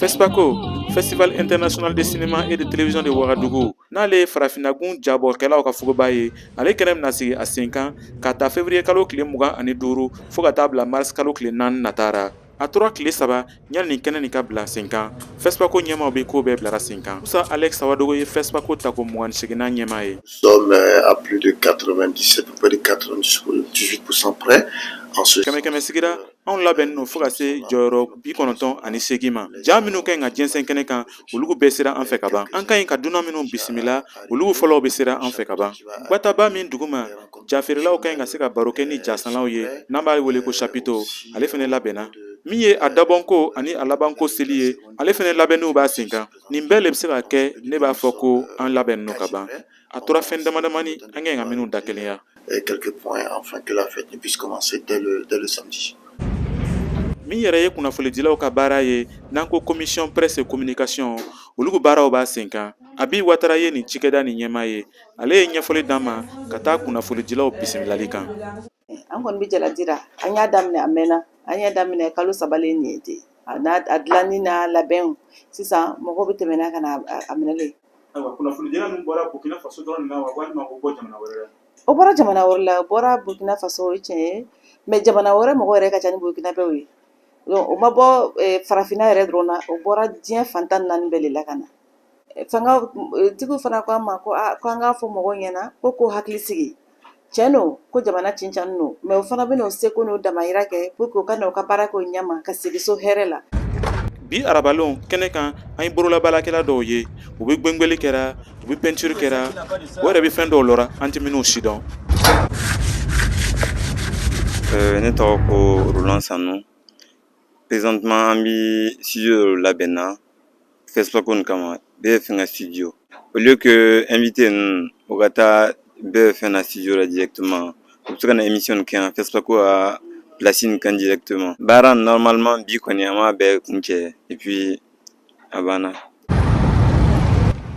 FESPACO, Festival International de Cinéma et de Télévision de Ouagadougou, n'ale ye farafinnagun jabɔkɛlaw ka fogoba ye, ale kɛnɛ bɛna sigi a sen kan ka ta février kalo tile 25 fo ka taa bila mars kalo tile 4 nata ra. A tora tile 3 yanni nin kɛnɛ nin ka bila sen kan, FESPACO ɲɛmaaw bɛ ko bɛɛ bilara sen kan. Musa Alex Sawadogo ye FESPACO tako 28nan ɲɛmaa ye. Sommes à plus de 97, près de 98% près. En ce Kɛmɛ kɛmɛ sigira, anw labɛnnen don fo ka se jɔyɔrɔ 98 ma. Ja minnu ka ɲi ka jɛnsɛn kɛnɛ kan, olu bɛɛ sera an fɛ ka ban. An ka ɲi ka dunan minnu bisimila, olu fɔlɔw bɛ sera an fɛ ka ban. Gwataba min duguma jafeerelaw ka ɲi ka se ka baro kɛ ni jasanlaw ye, n'an b'a wele ko chapiteau, ale fɛnɛ labɛnna. Min ye a dabɔnko ani a labanko seli ye, ale fɛnɛ labɛnniw b'a sen kan. Nin bɛɛ le bɛ se ka kɛ, ne b'a fɔ ko an labɛnnen don ka ban. A tora fɛn dama damani an ka ɲi ka minnu da kelenya. Et quelques points afin que la fête ne puisse commencer dès le samedi. Min yɛrɛ ye kunnafonidilaw ka baara ye, n'an ko commission presse et communication, olu ka baaraw b'a sen kan. Abi Watara ye nin cikɛda nin ɲɛmaa ye. Ale ye ɲɛfɔli d'an ma ka taa kunnafonidilaw bisimilali kan. An kɔni bɛ jaladi la. An y'a daminɛ, a mɛnna. An y'a daminɛ kalo 3 le nin ye ten. A n'a a dilanni n'a labɛnw, sisan mɔgɔw bɛ tɛmɛ n'a ka na a minɛ le. Ayiwa, kunnafonidila ninnu bɔra Burkina Faso dɔrɔn de la wa, walima o bɔ jamana wɛrɛ la? O bɔra jamana wɛrɛ la. O bɔra Burkina Faso, o ye tiɲɛ ye, mais jamana wɛrɛ mɔgɔw yɛrɛ ka ca ni Burkinabɛw ye. Donc o ma bɔ farafinna yɛrɛ dɔrɔn na, o bɔra diɲɛ fan 14 bɛɛ de la ka na. Fanga tigiw fana ko an ma ko aa, ko an k'a fɔ mɔgɔw ɲɛna ko k'o hakili sigi. Tiɲɛ don ko jamana cincɛnni don, mais o fana bɛna o seko n'o damayira kɛ pour que u ka na u ka baara kɛ o ɲɛma ka segin so hɛrɛ la. Bi arabalon kɛnɛ kan, an ye bololabaarakɛla dɔw ye, u bɛ gwengweli kɛra, u bɛ peinture kɛra, o yɛrɛ bɛ fɛn dɔw lɔra an tɛ minnu si dɔn. Ne tɔgɔ ko Roland Sanu. Présentement, an bi studio dɔ labɛn na FESPACO nin kama. Bɛɛ bɛ fɛn ka studio. Au lieu que invité ninnu u ka taa bɛɛ bɛ fɛn na studio la directement, u bɛ se ka na émission nin kɛ yan FESPACO ka place nin kan directement. Baara normalement bi kɔni, an b'a bɛɛ kuncɛ et puis a banna.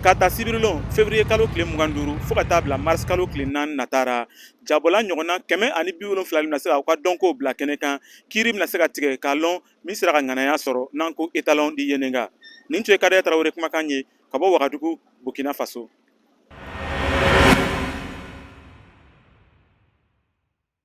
Ka ta sibirilon février kalo tile 25 fo ka taa bila mars kalo tile 4 natara, jabɔla ɲɔgɔnna 170 bɛna se ka u ka dɔnkow bila kɛnɛ kan. Kiiri bɛna se ka tigɛ k'a lɔn min sera ka ŋanaya sɔrɔ, n'an ko étalon di Yennenga. Nin tun ye Kadɛ Tarawele kumakan ye ka bɔ Wagadugu, Burkina Faso.